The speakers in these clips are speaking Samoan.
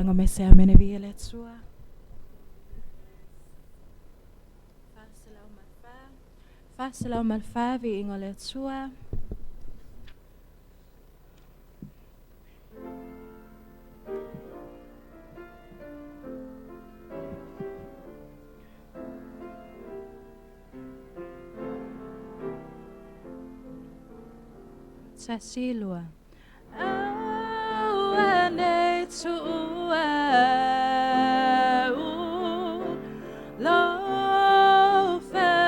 Viiga ma se Amene Viia le Atua. 404. 404 Viiga o le Atua. Tasi lua. Aua nei tuua au lou feula.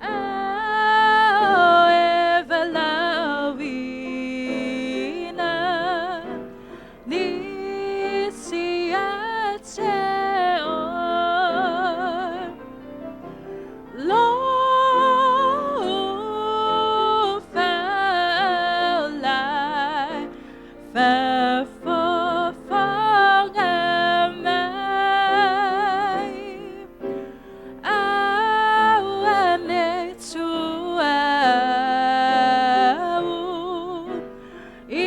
Ao e valaauina nisi ia te oe. Lou feula faafofoga mai. Aua nei tuua au i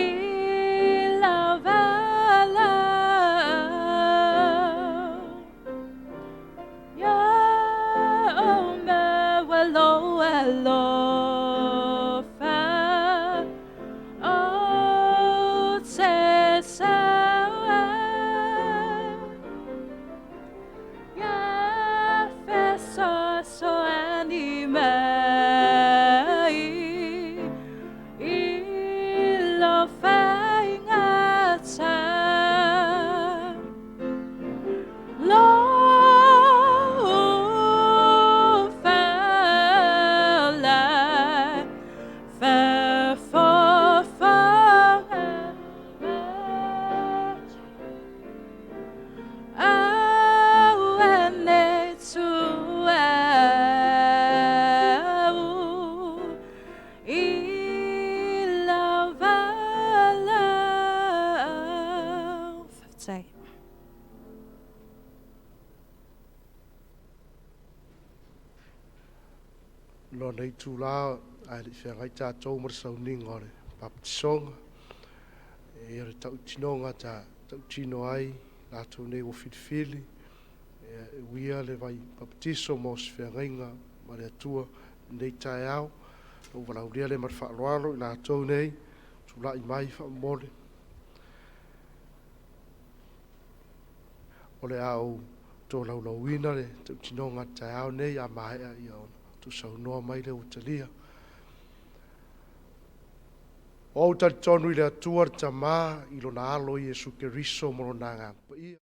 lau valaau. Ia ou maua lou alofa, ou te sau ai. Ia fesoasoani mai i lou faigata. Lou feula faafofoga mai. Aua nei tuua au i lau valaau. Faafetai. Lona itulā ae le i feagai tatou ma le sauniga o le papatisoga, e o le tautinoga ta tautino ai latou nei ua filifili, e uia le vai papatiso mo se feagaiga ma le Atua i lenei taeao. Lou valaaulia lea ma le faaaloalo i latou nei, tulai mai faamomoli. O le a ou tolaulauina le tautinoga i le taeao nei, a maea ona tuusaunoa mai lea ua talia. Ua ou talitonu i le Atua le Tama i lona Alo Iesu Keriso ma lona Agaga Paia.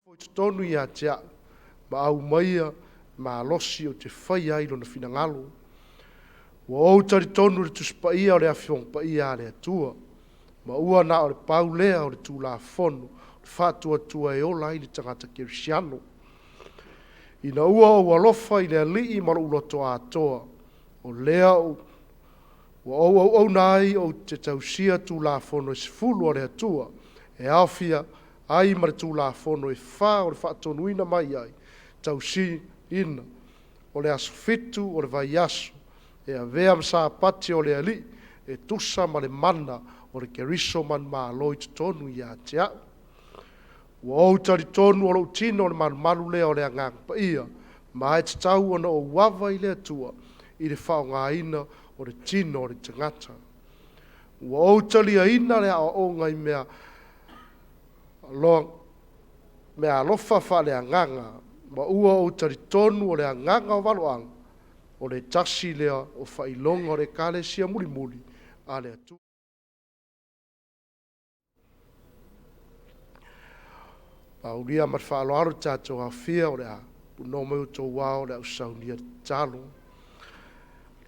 Foi totonu ia te au, ma aumaia malosi ou te faia ai lona finagalo. Ua ou talitonu i le Tusi Paia o le Afioga Paia a le Atua, ma ua na o le pau lea o le Tulafono o le faatuatua e ola ai le tagata kerisiano. Ina ua ou alofa i le Alii ma lou loto atoa, o lea ua ou auauna ai ou te tausia Tulafono e 10 a le Atua, e aofia ai ma le Tulafono e 4 o le faatonuina mai ai, tausiina o le aso 7 o le vaiaso, e avea ma Sapati o le Alii, e tusa ma le mana o le Keriso manumalo i totonu ia te au. Ua ou talitonu o lou tino o le malumalu lea o le Agaga Paia, ma e tatau ona ou ava i le Atua i le faaaogaina o le tino o le tagata. Ua ou taliaina le aoaoga i mea meaalofa faaleagaga, ma ua ou talitonu o le agaga o valoaga, o le tasi lea o faailoga o le Ekalesia mulimuli a le Atua. Aulia ma le faaaloalo le tatou aofia o le a punoa mai outou ao o le a ou saunia le tatalo.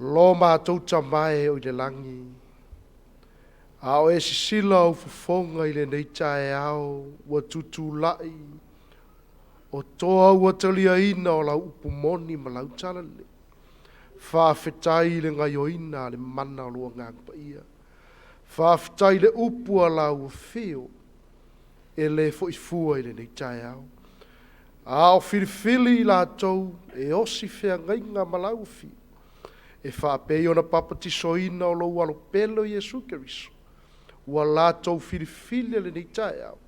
Lo matou Tama e oi le lagi, a o e sisila ou fofoga i lenei taeao ua tutulai o toa ua taliaina o lau upu moni ma lau talalelei. Faafetai i le gaioina a le mana o lou Agaga Paia. Faafetai i le upu a lau afio e le foi fua i lenei taeao. A o filifili i latou e osi feagaiga ma lau afio, e faapei ona papatisoina o lou alo pele o Iesu Keriso, ua latou filifili lenei taeao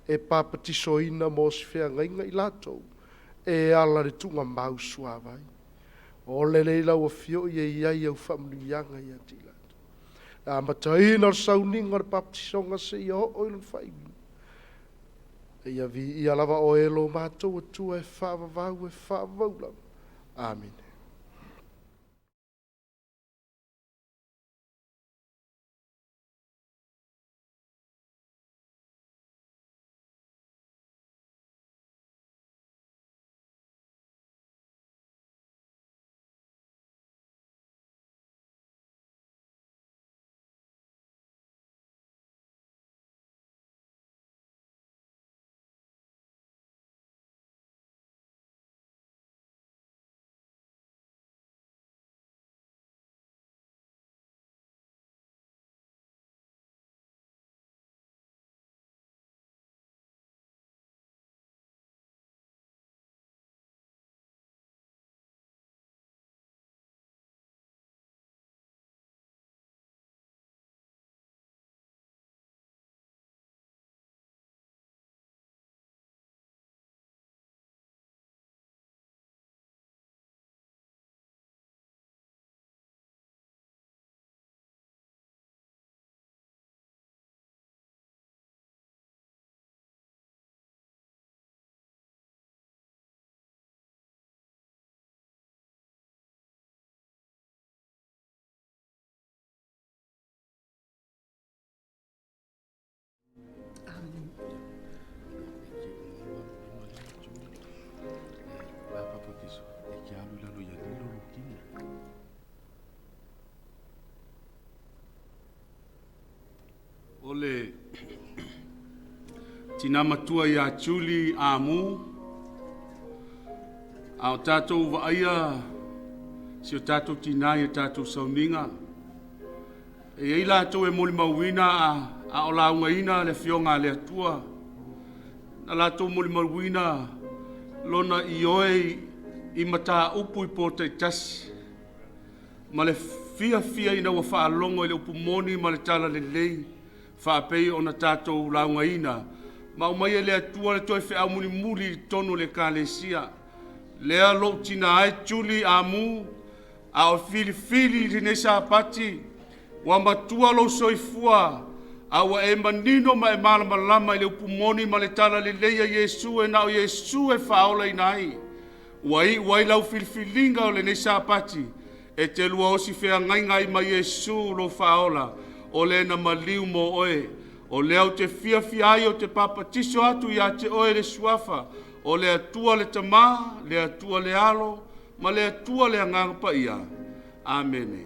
e papatisoina ma osi feagaiga i latou e ala i le tuugamau suavai. O le lelei lau afio e i ai au faamanuiaga ia te i latou. Le amataina o le sauniga o le papatisoga seia oo i lona faaiuina. Ia viia lava oe e lo matou Atua e faavavau, e faavavau lava. Amene. O le tina matua ia Julie Amu, a o tatou vaaia si o tatou tina i a tatou sauniga, e i ai latou e molimauina a o laugaina le Afioga a le Atua, na latou molimauina lona ioe i mataupu i po taitasi, ma le fiafia ina ua faalogo i le upu moni ma le talalelei faapei ona tatou laugaina ma aumai e le Atua le toe feau mulimuli i totonu o le Ekalesia. Lea lou tina e Juli Amu, a o filifili i lenei Sapati, ua matua lou soifua a ua e manino ma e malamalama i le upu moni ma le talalelei a Iesu e na o Iesu e faaolaina ai. Ua iu ai lau filifiliga o lenei Sapati e te lua osi feagaiga ai ma Iesu lou Faaola, o Le na maliu mo oe. O lea ou te fiafia ai ou te papatiso atu ia te oe i le Suafa o le Atua le Tama, le Atua le Alo ma le Atua le Agaga Paia. Amene.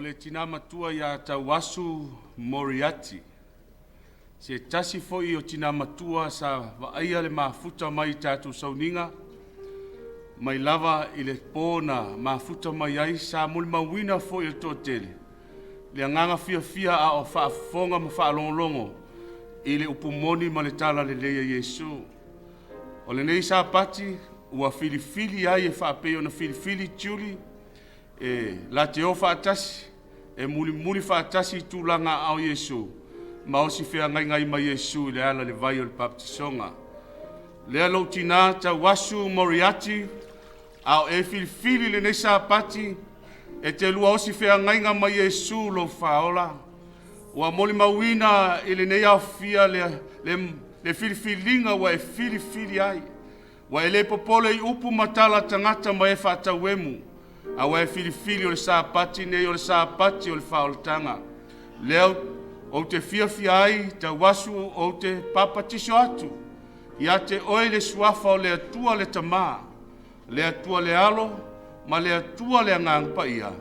le tinā matua ia Tauasu Moriati, se tasi foi o tinā matua sa vaaia le mafuta mai i tatou sauniga, mai lava i le po na mafuta mai ai, sa molimauina foi e le toatele le agaga fiafia a o faafofoga ma faalogologo i le upu moni ma le talalelei a Iesu. O lenei Sapati ua filifili ai e faapei ona filifili Julie e latou te o faatasi e mulimuli faatasi i tulaga aao o Iesu ma osi feagaiga ai ma Iesu i le ala i le vai o le papatisoga. Lea lou tinā Tauasu Moriati, a o e filifili i lenei Sapati e te lua osi feagaiga ma Iesu lou Faaola. Ua molimauina i lenei aofia le filifiliga ua e filifili ai. Ua e le popole i upu ma tala a tagata ma e faatauemu, a ua e filifili o le Sapati nei o le Sapati o le faaolataga. Lea ou te fiafia ai Tauasu ou te papatiso atu ia te oe i le suafa o le Atua le Tamā, le Atua le Alo ma le Atua le Agaga Paia.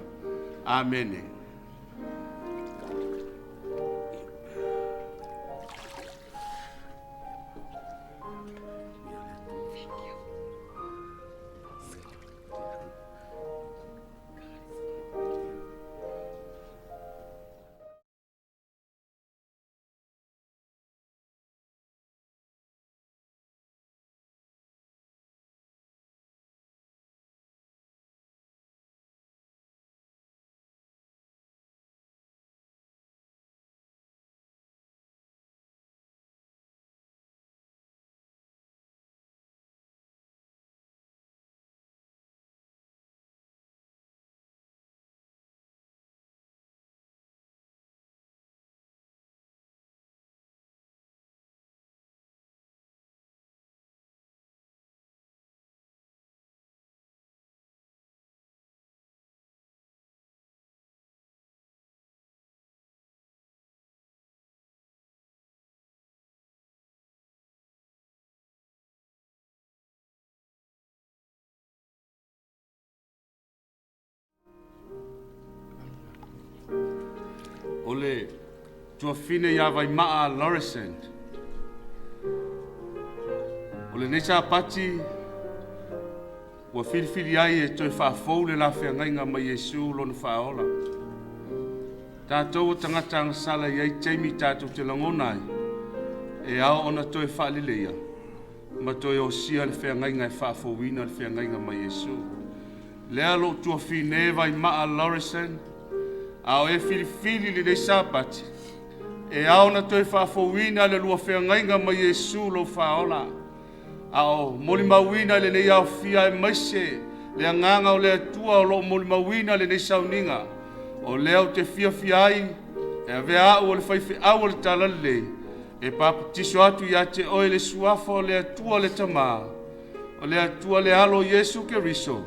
Amene. O le tuafafine ia Vaimaa Lawrence. O lenei Sapati ua filifili ai e toe faafou le la feagaiga ma Iesu lona Faaola. Tatou o tagata agasala e i ai taimi tatou te lagona ai e ao ona toe faaleleia ma toe osia le feagaiga e faafouina le feagaiga ma Iesu. Lea lou tuafine Vaimaa Lawrenson, a o e filifili i lenei Sapati, e ao ona toe faafouina le lua feagaiga ma Iesu lou Faaola. A o molimauina i lenei aofia aemaise le agaga o le Atua o lo o molimauina lenei sauniga. O lea ou te fiafia ai e avea au o le faifeau o le Talalelei e papatiso atu ia te oe i le suafa o le Atua le Tamā, o le Atua le Alo Iesu Keriso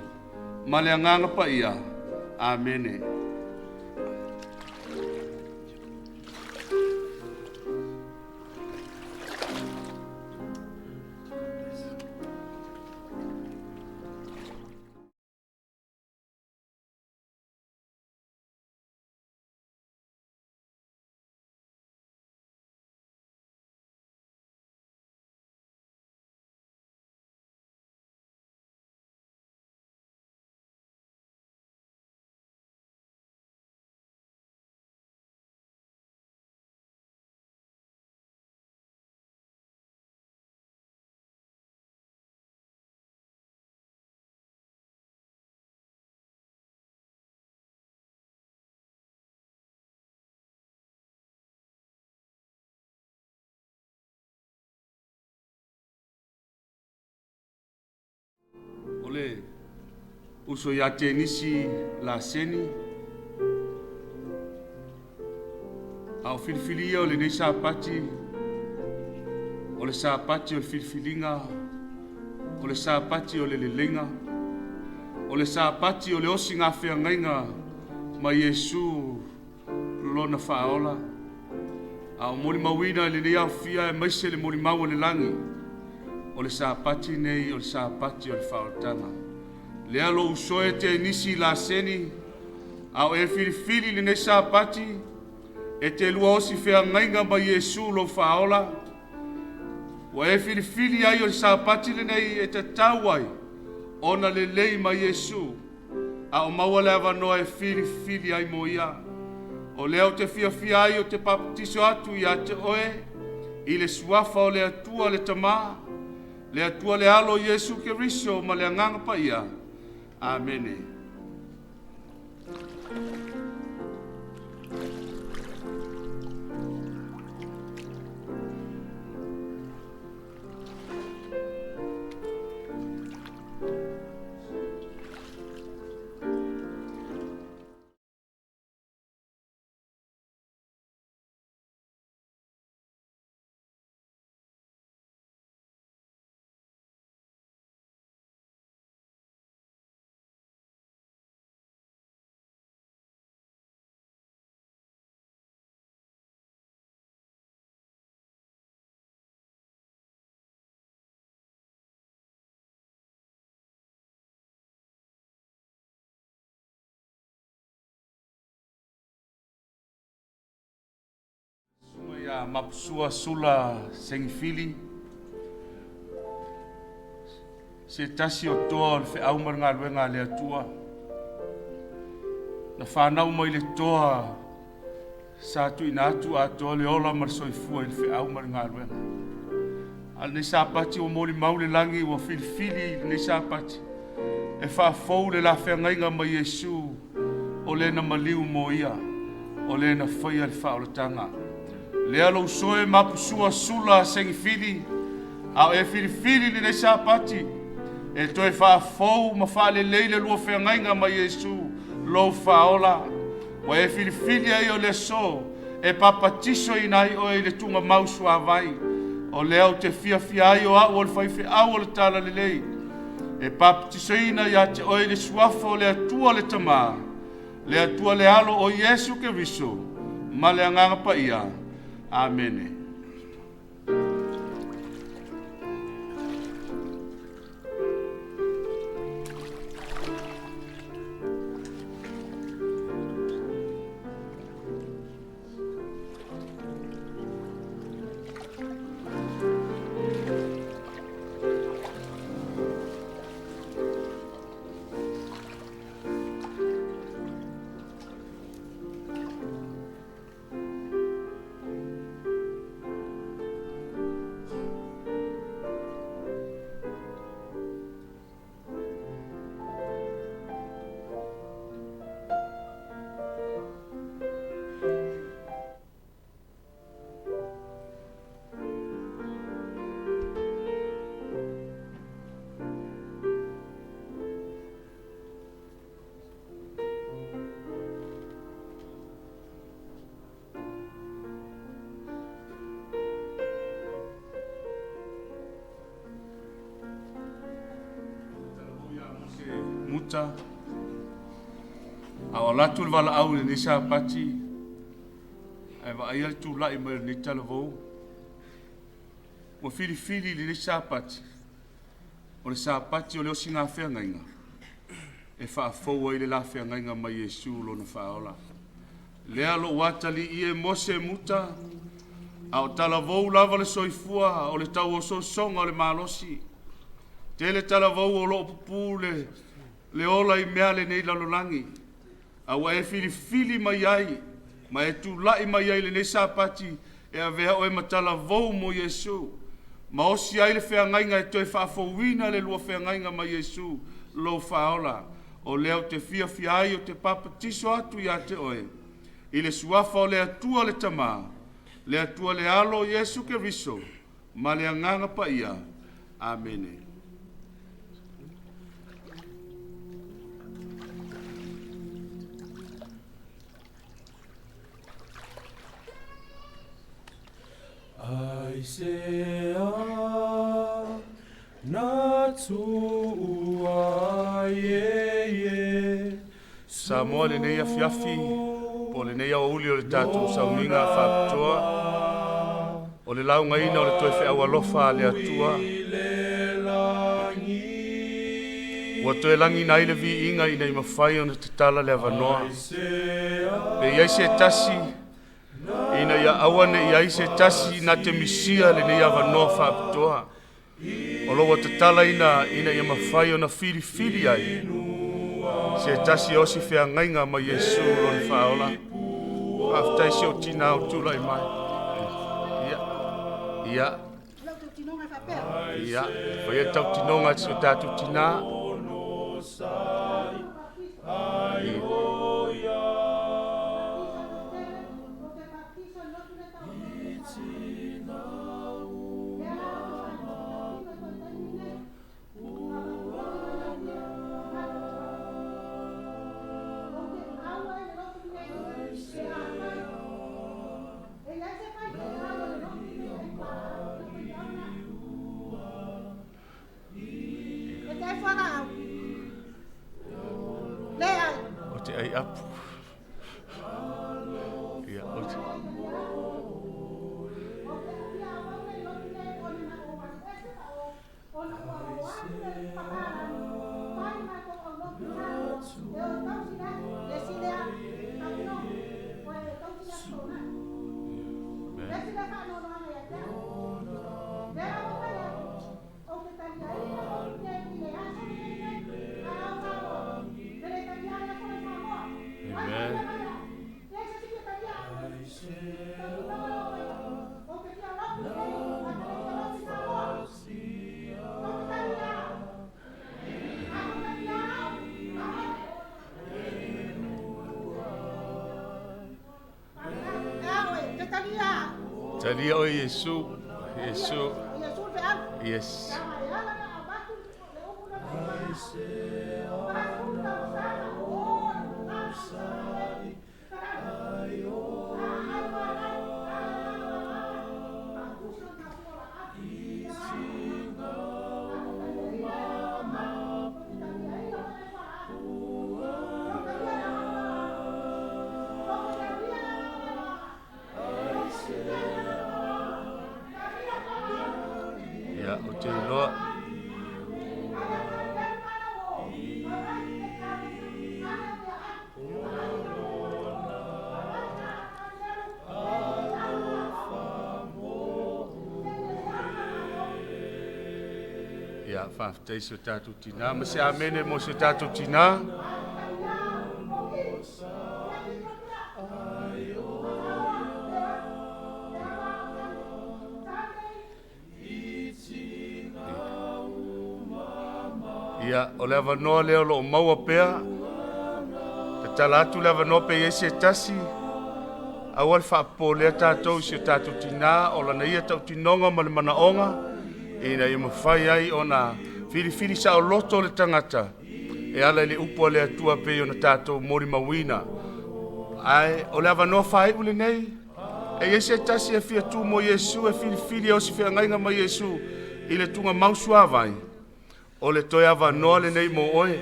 ma le Agaga Paia. Amene. O le uso ia Tenisi Laseni, a o filifili ia o lenei Sapati, o le Sapati o le filifiliga, o le Sapati o le leleiga, o le Sapati o le osiga feagaiga ma Iesu lona faaola. A o molimauina i lenei aofia aemaise le molimau o le lagi, o le Sapati nei o le Sapati o le faaolataga. Lea lou uso e Tenisi Laseni. A o e filifili i lenei Sapati, e te lua osi feagaiga ma Iesu lou Faaola, ua e filifili ai o le Sapati lenei e tatau ai ona lelei ma Iesu, a o maua le avanoa e filifili ai mo ia. O lea ou te fiafia ai ou te papatiso atu ia te oe i le suafa o le Atua le Tama, le Atua le Alo Iesu Keriso ma le Agaga Paia. Amene. Susuga ia Mapusua Sula Sengifili, se tasi o toa o le feau ma le galuega a le Atua. Na fanau mai le toa sa tuuina atu atoa le ola ma le soifua i le feau ma le galuega. A lenei Sapati ua molimau le lagi ua filifili i lenei Sapati e faafou le la feagaiga ma Iesu o le na maliu mo ia, o le na faia le faaolataga. Lea lou soe mapusua sula sengifili, a o e filifili lenei Sapati e toe faafou ma faalelei le lua feagaiga ma Iesu lou faaola. Ua e filifili ai o le aso e papatisoina ai oe i le tuugamau suavai. O lea ou te fiafia ai o au o le faifeau o le Talalelei, e papatisoina ia te oe i le suafa o le Atua le Tama, le Atua le Alo o Iesu Keriso, ma le Agaga Paia. Amene. Muta a o alu atu le valaau i lenei Sapati ae vaaia le tulai mai o lenei talavou ua filifili i lenei Sapati o le Sapati o le osiga feagaiga e faafou ai le la feagaiga ma Iesu lona faaola. Lea lou atalii e Mose Muta, a o talavou lava le soifua o le tauososoga o le malosi. Tele talavou o loo pupū le, le ola i mea lenei lalolagi, a ua e filifili mai ai ma e tulai mai ai lenei Sapati e avea oe ma talavou mo Iesu, ma osi ai le feagaiga e toe faafouina le lua feagaiga ma Iesu lou faaola. O lea ou te fiafia ai ou te papatiso atu ia te oe i le suafa o le Atua le Tama, le Atua le Alo Iesu Keriso, ma le Agaga Paia. Amene. Aisea na tuua ai e Iesu. Samoa lenei afiafi po o lenei aoauli o le tatou sauniga faapitoa o le laugaina o le toe feau alofa a le Atua. Ua toe lagiina ai le viiga ina ia mafai ona tatala le avanoa. Pe i ai se tasi ina ia aua ne i ai se tasi na te misia lenei avanoa faapitoa. O lo ua tatalaina ina ia mafai ona filifili ai se tasi e osi feagaiga ma Iesu lona faaola. Faafetai si ou tinā o tulai mai. Ia, ia, ia, faia le tautinoga a si o tatou tinā. Ia. O te ai apu. Ia, o te... Amen. Talia oe Iesu, Iesu. Yes. Ia, ou te iloa. Ia, faafetai si o tatou tinā. Ma se amene mo si o tatou tinā. Ia, o le avanoa lea o lo o maua pea. Tatala atu le avanoa pe i ai se tasi. Aua le faapopolea tatou i si o tatou tinā, o lana ia tautinoga ma le manaoga ina ia mafai ai ona filifili saoloto le tagata e ala i le upu a le Atua pei ona tatou molimauina. Ae o le avanoa faaiu lenei, e i ai se tasi e fia tu mo Iesu e filifili e osi feagaiga ma Iesu i le tugamau suavai, o le toe avanoa lenei mo oe.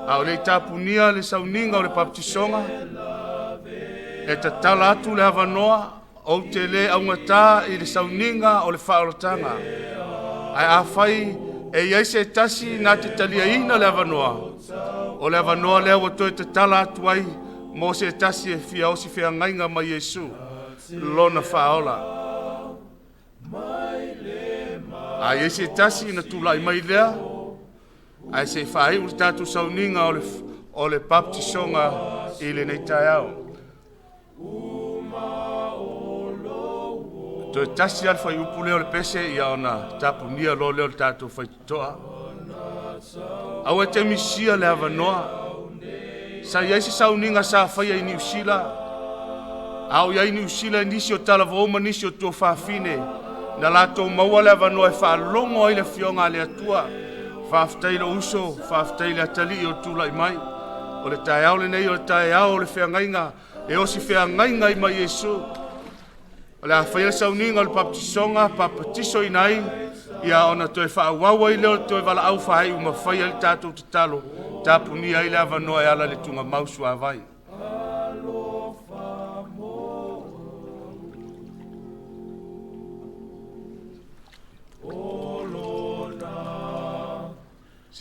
A o le i tapunia le sauniga o le papatisoga, e tatala atu le avanoa ou te le augatā i le sauniga o le faaolataga. Ae afai e i ai se tasi na te taliaina le avanoa, o le avanoa lea ua toe tatala atu ai mo se tasi e fia osi feagaiga ma Iesu, lona faaola. A i ai se tasi na tulai mai lea, ae se i faaiu le tatou sauniga o le baptisoga i lenei taeao. Toe tasi lava le fuaiupu lea o le pese, ia ona tapunia loa lea o le tatou faitotoa. Aua e te misia le avanoa. Sa i ai se sauniga sa faia i Niu Sila, a o i ai i Niu Sila i nisi o talavou ma nisi o tuafafine na latou maua le avanoa e faalogo ai le Afioga a le Atua. Faafetai i lou uso, faafetai i le atalii o tulai mai. O le taeao lenei o le taeao o le feagaiga e osi feagaiga ai ma Iesu. O le a faia le sauniga o le papatisoga, papatisoina ai, ia ona toe faaauau ai lea o le toe valaau faaiu ma fai ai le tatou tatalo, tapunia ai le avanoa e ala i le tugamau suavai.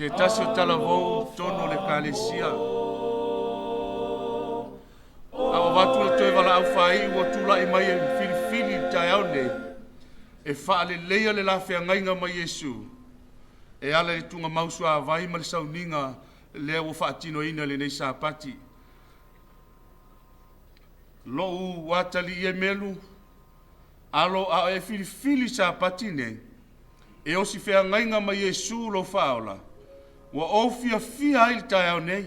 Se tasi o talavou i totonu o le Ekalesia. A ua avatu le toe valaau faaiu ua tulai mai e filifili i le taeao nei e faaleleia le la feagaiga ma Iesu e ala i le tuugamau suavai ma le sauniga lea ua faatinoina i lenei Sapati. Lou atalii e Melu, alo a o e filifili i le Sapati lenei e osi feagaiga ma Iesu lou Faaola, ua ou fiafia ai i le taeao nei.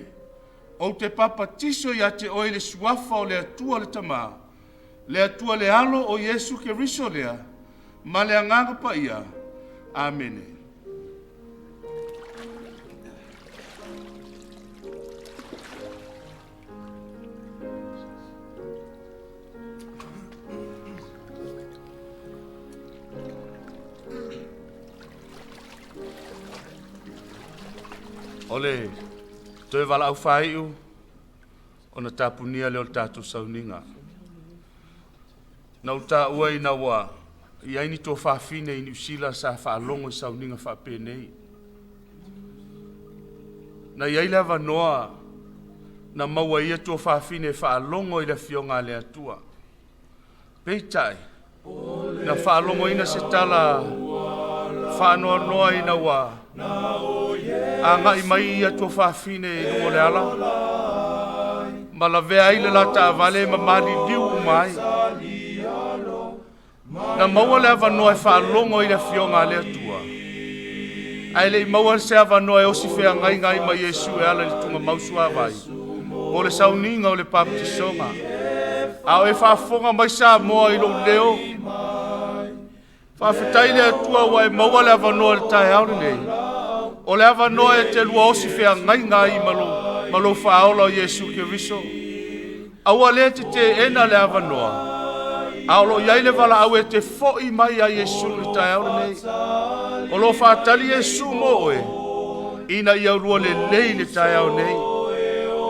Ou te papatiso ia te oe i le Suafa o le Atua le Tama, le Atua le Alo o Iesu Keriso lea, ma le Agaga Paia. Amene. O le toe valaau faaiu ona tapunia lea o le tatou sauniga. Na ou taua ina ua i ai ni tuafafine i Niu Sila sa faalogo i sauniga faapenei. Na i ai le avanoa na maua e ia tuafafine e faalogo i le Afioga a le Atua. Peitai, na faalogoina se tala faanoanoa ina ua agai mai ia tuafafine i luga o le ala ma lavea ai le la taavale ma maliliu uma ai. Na maua le avanoa e faalogo i le Afioga a le Atua, ae le i maua se avanoa e osi feagaiga ai ma Iesu e ala i le tuugamau suavai po o le sauniga o le papatisoga. A o e faafofoga mai Samoa i lou leo, faafetai i le Atua ua e maua le avanoa i le taeao lenei. O le avanoa e te lua osi feagaiga ai ma lou, ma lou faaola o Iesu Keriso. Aua lea e te teena le avanoa, a o lo o i ai le valaau e te foi mai ia Iesu i le taeao lenei. O lo o faatali Iesu mo oe, ina ia lua lelei i le taeao nei.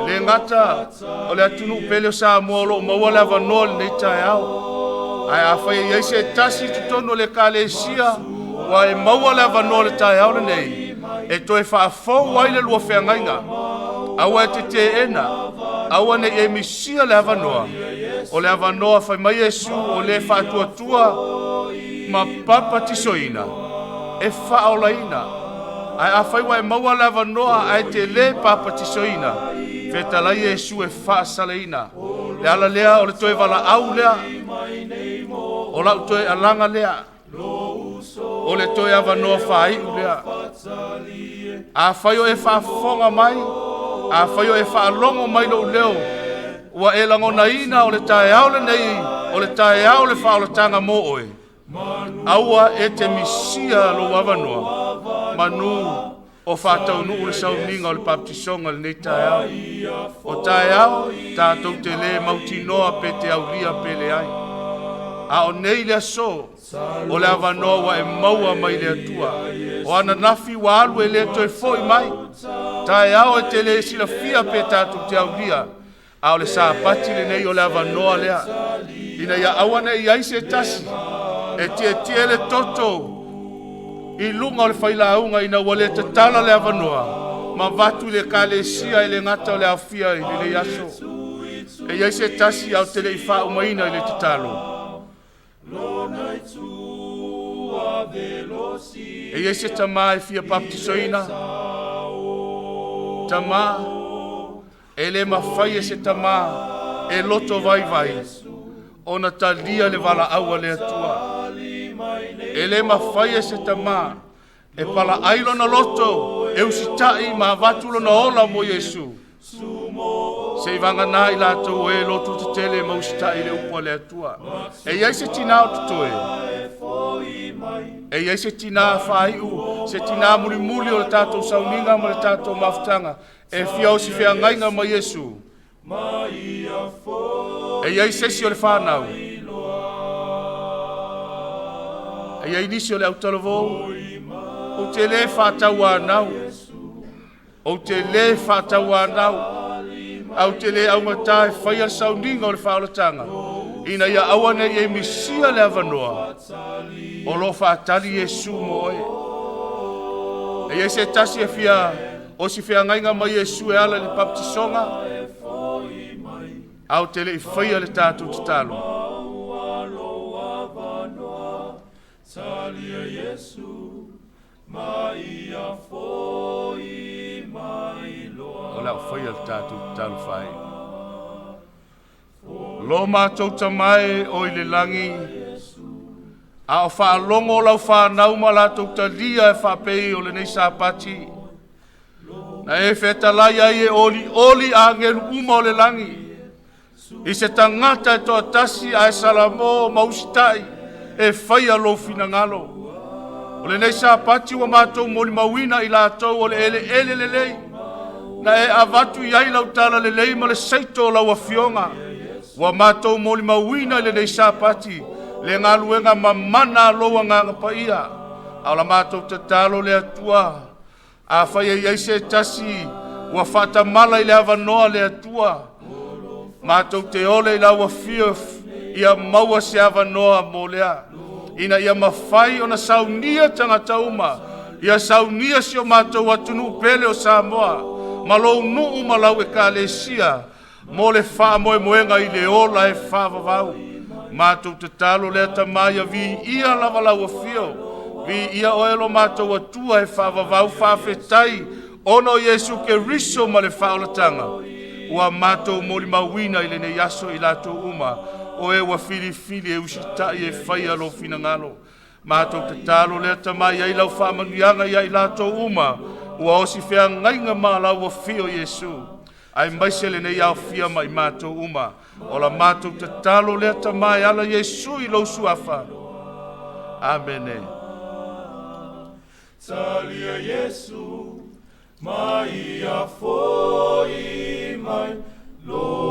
E le gata o le atunuu pele o Samoa o lo o maua le avanoa i lenei taeao, ae afai e i ai se tasi i totonu o le Ekalesia ua e maua le avanoa i le taeao lenei e toe faafou ai le lua feagaiga, aua e te teena, aua ne i e misia le avanoa. O le avanoa fai mai Iesu o le faatuatua ma papatisoina e faaolaina. Ae afai ua e maua le avanoa ae te le papatisoina, fetalai Iesu e faasalaina. Le ala lea o le toe valaau lea, o lau toe alaga lea, o le toe avanoa faaiu lea. Afai o e faafofoga mai, afai o e faalogo mai lou leo, ua e lagonaina o le taeao lenei, o le taeao o le faaolataga mo oe, aua e te misia lou avanoa, manu o faataunuu le sauniga o le papatisoga i lenei taeao. O taeao tatou te le mautinoa pe te aulia pe leai, a o nei le aso o le avanoa ua e maua mai le Atua. O ananafi ua alu e le toe foi mai, taeao e te le silafia pe tatou te aulia, a o le Sapati lenei o le avanoa lea, ina ia aua ne i i ai se tasi e tietie le toto i luga o le failauga ina ua le tatala le avanoa ma avatu i le Ekalesia e le gata o le aofia i lenei aso. E i ai se tasi ae ou te le i faaumaina i le tatalo. E i ai se tamā e fia papatisoina, tamā e le mafai e se tamā e loto vaivai ona talia le valaau a le Atua. E le mafai e se tamā e palaai lona loto e usitai ma avatu lona ola mo Iesu. Seivagana i latou o e loto tetele ma usitai i le upu a le Atua. E i ai se tinā o totoe, e i ai se tinā faaiu, se tinā mulimuli o le tatou sauniga ma le tatou mafutaga e fia osi feagaiga ma Iesu. E i ai se isi o le fanau, e i ai nisi o le autalavou, ou te le faatauanau, ou te le faatauanau, ae ou te le augata e faia le sauniga o le faaolataga, ina ia aua ne i e misia le avanoa o lo o faatali Iesu mo oe. E i ai se tasi e fia osi feagaiga ma Iesu e ala i le papatisoga, a ou te le i faia le tatou tatalo. O le a ou faia le tatou tatalo faaiu. Lo matou Tama e o i le lagi, a o faalogo lau fanau ma latou talia e faapei o lenei Sapati, na e fetalai ai e olioli agelu uma o le lagi, i se tagata e toatasi ae salamo ma usitai e faia lou finagalo. O lenei Sapati ua matou molimauina i latou o le eleele lelei, na e avatu i ai lau talalelei ma le saito o lau afioga. Ua matou molimauina i lenei Sapati le galuega mamana a lou Agaga Paia. A o la matou tatalo le Atua, afai e i ai se tasi ua faatamala i le avanoa le Atua, matou te ole i lau afio ia maua se avanoa mo lea, ina ia mafai ona saunia tagata uma, ia saunia si o matou atunuu pele o Samoa, ma lou nuu ma lau ekalesia, mo le faamoemoega i le ola e faavavau. Matou tatalo lea Tama ia viia lava lau afio, viia oe lo matou Atua e faavavau. Faafetai ona o Iesu Keriso ma le faaolataga ua matou molimauina i lenei aso, i latou uma o e ua filifili e usitai e faia lou finagalo. Matou tatalo lea Tama e i ai lau faamanuiaga ia i latou uma ua osi feagaiga ma lau afio Iesu, aemaise lenei aofia ma i matou uma. O la matou tatalo lea Tama e ala Iesu i lou suafa. Amene. Talia Iesu, ma ia foi mai loa.